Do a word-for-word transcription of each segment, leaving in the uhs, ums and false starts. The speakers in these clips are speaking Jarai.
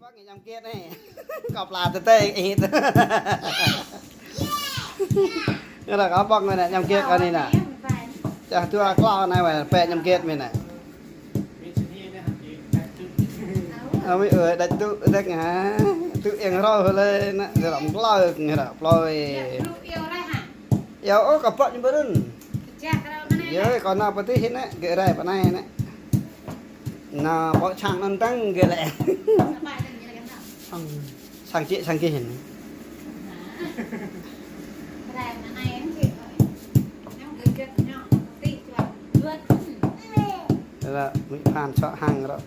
Bŏk ñu ñăm gĕt anai. Kâo pla tơtê ih. Ngă kâo bŏk anai ñăm gĕt kâo anai nă. Čah dua klâo anai wai, pĕ ñăm gĕt mơ̆n nă. Ơ, mĭ ơi, đač tŭ, đač ngă. Tŭ eng rô lĕ nă, rơ̆m klâo, ngă plơi. Yơh, ơ, kâo bŏk ñu ƀơ̆n. Yơh, kâo nao pơtih nă, gĕt rai pơ anai nă. Nă, ƀô̆ čang anŭn tăng gĕt lĕ. Sang, sang čĭ, sang kih anai. Ră, mĭ phan čŏ hăng ră.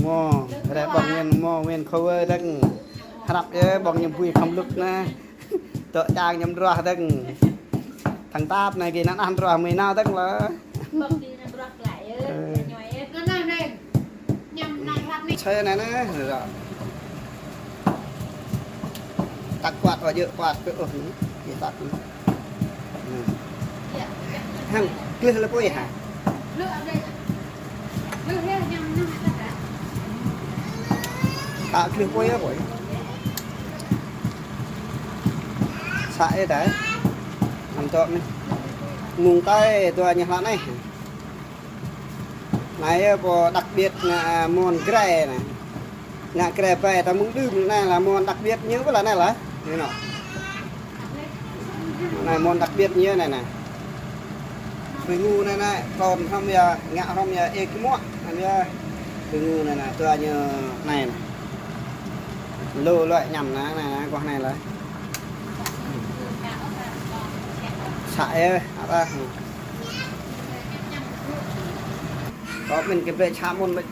Mơ̆, ră ƀơ̆ng nguyên mơ̆, nguyên khâu wơ đăng. Hrăp yơh, ƀơ̆ng ñu bui khăm lŭk nă. Tŏ čang ñăm druah dơ̆ng. Thăng tap anai gih anăn druah mơ̆ nao dơ̆ng lĕ. Bơ̆ng gih anăn druah glaĭ yơh, ơ, ñuai yơh. Anăn anai, anăn anai. Ñăm anăn hrăp anai. Sơi anai anai, ră. Tăk kuat, wă djơ̆ kuat kơ, ôh, anai. Gih tăk anai. Anai. Hăng, klih lĕ apui hă? Klih apui. Klih yơh, ñăm anăn hă? Tăk klih apui yơh apui. Să yơh tơi. Anŭn tŏ anai. Mơ̆ng tơi dua ñu hlăk anai. Anai yơh pô đặc biệt ngă mơ̆n grê anai. Ngă grê ƀai ta mơ̆ng đưm anai lĕ mơ̆n đặc biệt ñu ƀơi lĕ anai lĕ. Ñu nă. Anai mơ̆n đặc biệt ñu anai nă. Ƀing ñu anai nă, trôn hrŏm yơh, ngă hrŏm yơh, ê kơ muă, anŭn yơh. Ƀing ñu anai nă, dua ñu anai nă. Lu luai ñăm nă, anai nă, kơ anai lĕ. Să yơh, apa? Kâo mĭn kơ brơi čă mơ̆n ƀĕ.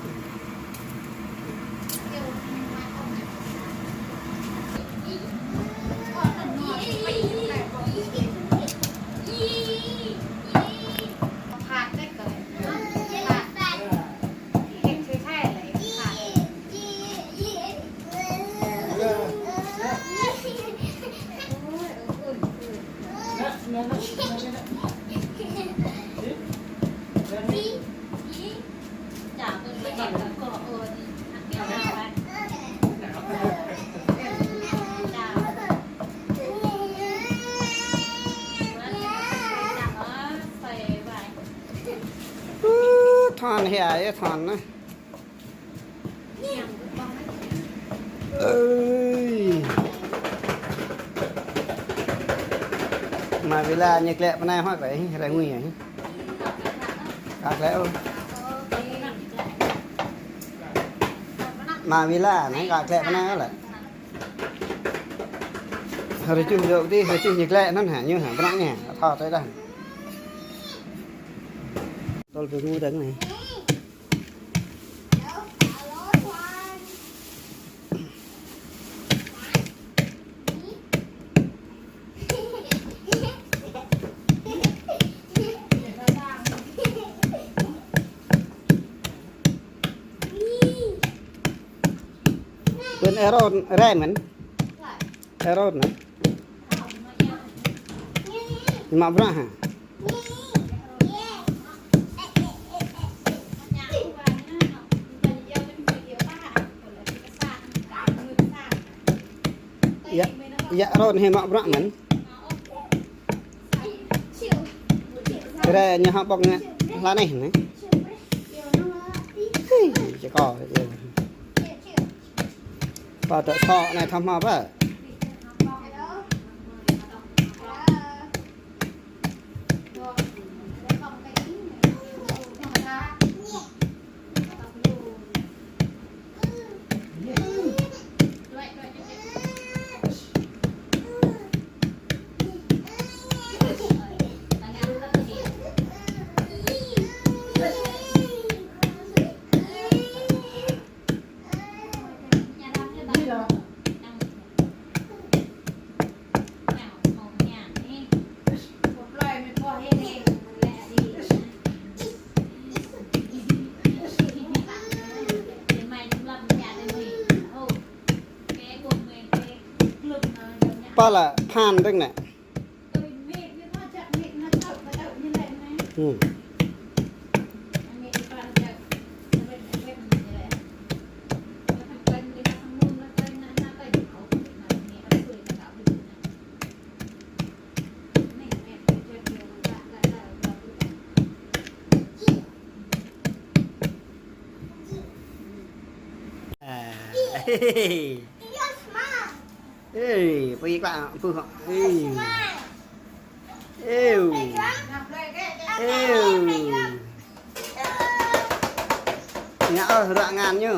Ơ, thon hia, ơ, thon nă. Ơi. Mă wĭ la ñu klĕ pơ anai hŏk rĕ, rĕ ngui hă. Kă klĕ ôh. Mă wĭ la anai kă klĕ pơ anai lĕ. Rơčuh yơh tih, rơčuh ñu klĕ anŭn hă, ñu hă, pơ anai hă, thâo tơi đah. Tơl pơngu dơ̆ng anai. Ƀơi anai rŏn, rĕ mơ̆n. Rŏn nă. Mă bruă hă? Yă, yă rŏn hĭ mă bruă mơ̆n. Rĕ ñu hă ƀơ̆ng ngă hla anai nă. Hei, čơkâo. Pă tơ̆ sŏ anai thâo hmâo pă. Pă lă phan dơ̆ng nă. Hmm. Ê, pui klă, pui. Ê. Ê. Ê. Ngă ôh, ruă ngăn ñu.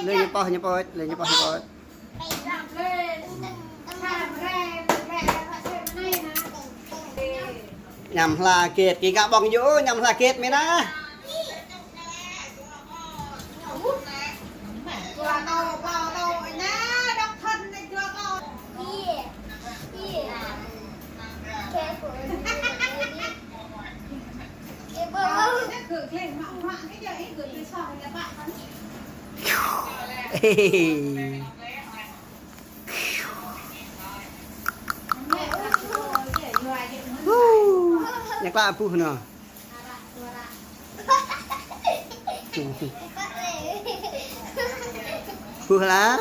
Lê ñu pơh, ñu pơh, lê ñu pơh, ñu pơh. Ñăm hla gĕt, kơ gă ƀơ̆ng yơh, ñăm hla gĕt mơ̆n ah. Ñu klă ƀuh nô. Ƀuh lah.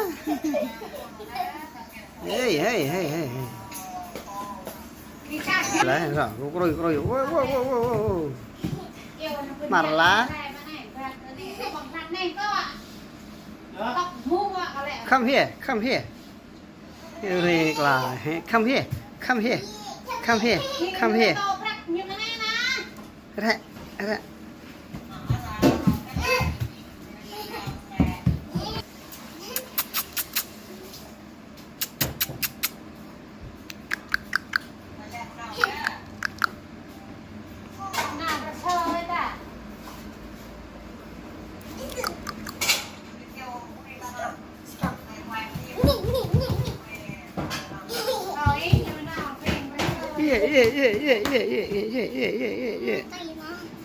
Hei, hei, hei, hei, hei. Lah, lah, krui, krui. Wo, wo, wo, wo, wo. Mar lah. Come here, come here. Ui, klă. Come here, come here. Come here, come here. Ră, ră.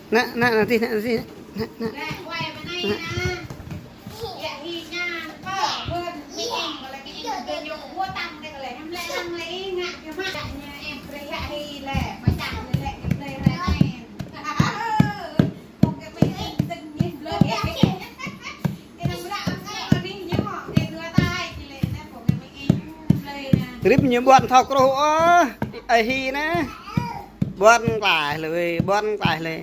Nă, nă, nă, tih, nă, tih, nă, nă, nă. Nă. Rĭm ñu ƀuăn thâo kruh ôh, ơi hi nă. Ƀuăn klaih lơi, ƀuăn klaih lơi.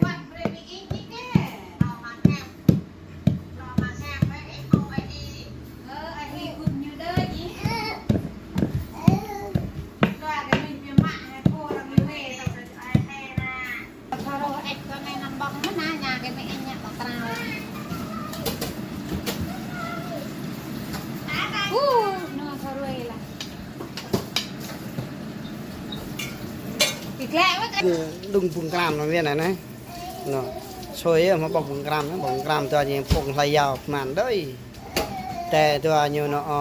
Đung bung kram nô mơ̆n anai. Nô. Sui yơh, mă ƀơ̆ng bung kram, ƀơ̆ng bung kram tui ñu phung hlơi yua mơ̆n đơi. Tê tui ñu nô, ơ,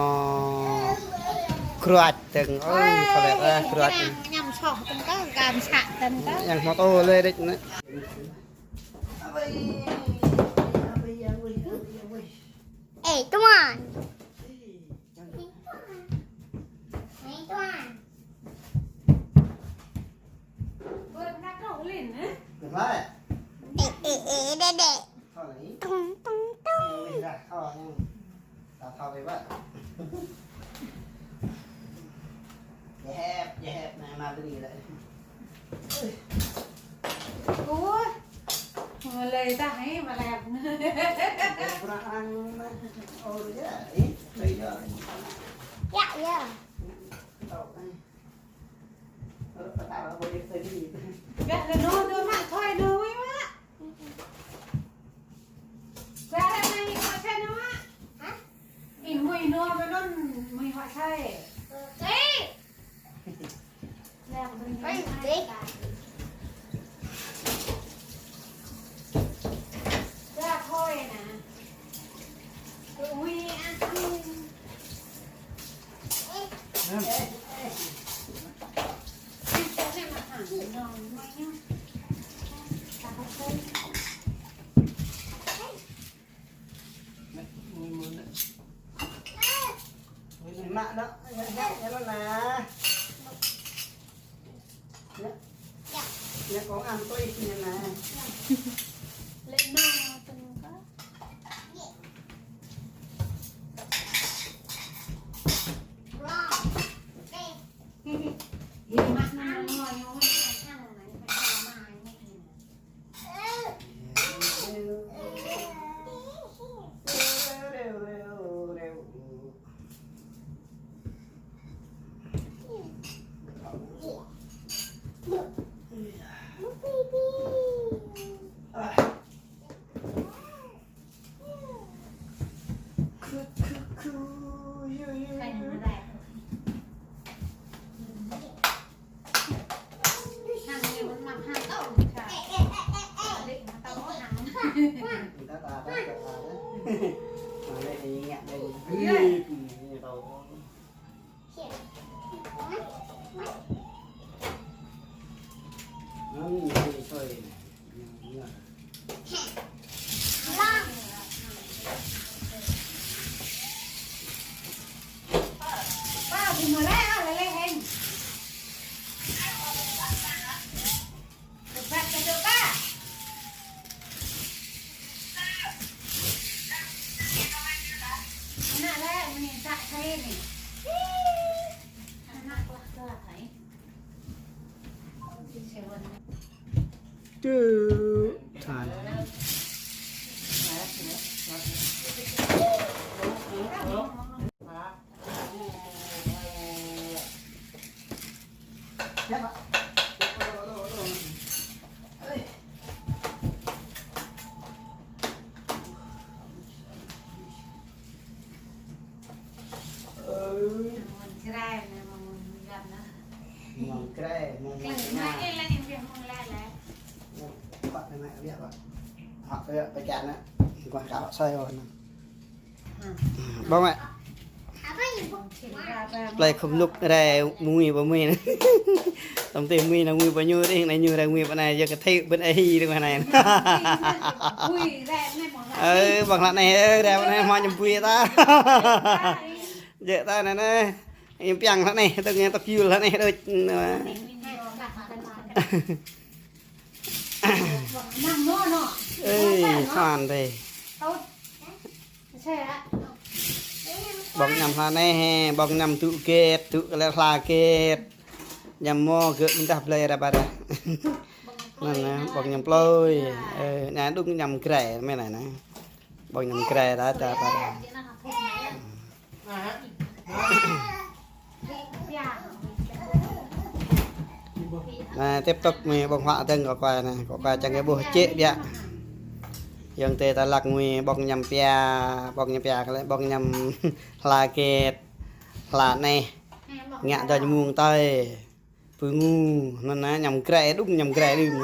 kruač tơ̆ng, ơ, kơ lĕ, ơ, kruač. Ñăm soh tơ̆ng kơ, gan să tơ̆ng kơ. Yang mô tô lê đĕč nă. Ê, come on. Ê, come on. Ê, ê, ê, đê, đê. Tung, tung, tung. Ui. Mulai dah, eh, malam. Yă, yă. Gah lơ nô, nô mă, thôi nô, ui mă. Gah lơ nô, nô mă, thôi nô mă. Hả? Ih, mui nô mă nôn, mui hua sai. Ê! Ê, ê. Gah thôi nè. Ui, ăn. Mă đó, nhớ, nhớ, nhớ nó nè. Nhớ. Nhớ con ăn tôi nhớ nè. Lên nó từng có. Ta, ta, ta, ta, ta. Mà đây thì ngạn đây. Ui, ui, tao. Nó như thế thôi. Chứ than. Mơ̆ng krê, mơ̆ng krê. Mơ̆ng krê, mơ̆ng krê. Mơ̆ng krê, mơ̆ng krê. Ƀong mă. Plei khum nuk rai mui ƀơi mui. Tơm tih mui nă mui ƀơi ñu dih, nă ñu rai mui ƀơi anai, yua kơ thê ƀơi anai hi dih anai. Ơ, ƀong hlăk anai, ơ, rai ƀơi anai hmâo ñăm pui ta. Jĕ ta anai anai. Im piăng hlăk anai, tơ̆ng tơ̆k yul hlăk anai đôč. Ê, thoăn thế. Ƀong ñăm hla anai, ƀong ñăm tŭ get, tŭ lĕ hla get. Ñăm mơ̆ gơ̆ ƀing ta blơi ră ƀă ră. Anŭn anai, ƀong ñăm plơi. Ơ, anai đúng ñăm grê, mơ̆ anai anai. Ƀong ñăm grê ră ƀă ră. Anai, tiếp tục mui ƀong huă dơ̆ng kơ kua anai, kơ kua čang kơ ƀuh čĕ biă. Yơ̆ng tê ta lăk mui ƀong ñăm pia, ƀong ñăm pia kơ lĕ ƀong ñăm hla get, hla anai, ngă dŏ mơ̆ng tơi. Pơngu, anŭn anai ñăm grê, đúng ñăm grê đưm.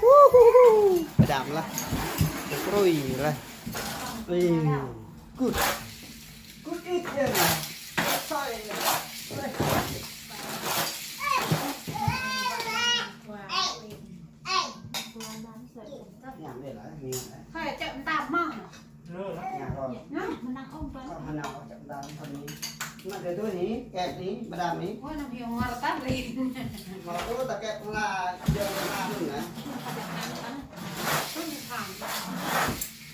Hu, hu, hu. Pơdam lah. Krui lah. Ui. Good. Good eat ya. Sai. Ñăm đi lah, ñăm đi. Hơi, chậm tạm mong. Nă, mơnăng ôm ƀăn. Ơ, mơnăng ôm ƀăn, ƀăn anai. Mă kơ tui anai, kĕp anai, pơdam anai. Ơ, anăm hiu ngor tah lĕ. Mă tui ta kĕp la, jơ la anŭn nă.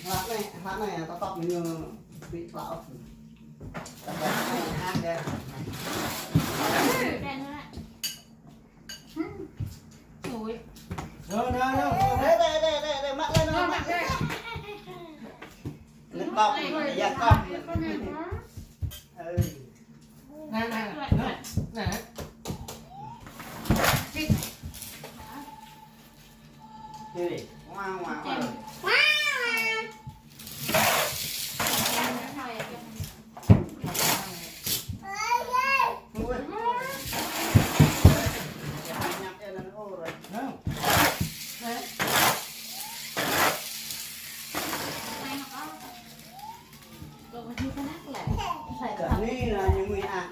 Hla anai, hla anai, ta tŏk ñu ƀu plao. Ta kĕp anai, hă, kĕp. Ui. Nô, nô, nô, nô. Đây, đây, đây, đây, đây, mă lên, nô, mă. Nô, mă lên. Nè, bọc, ya, bọc. Ừ. Nè, nè, nè, nè. Đi. Ngoa, ngoa, ngoa. Kơ anai lah ñu mui ak.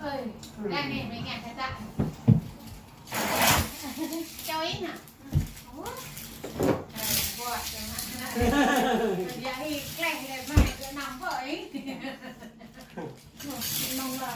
Ơi, đang này mày ngạc thật ạ. Cho ít hả? Ủa? Ờ, buat, buat. Jadi, kleh, kleh, mai, kleh, nampak, eh. Nông lên hả?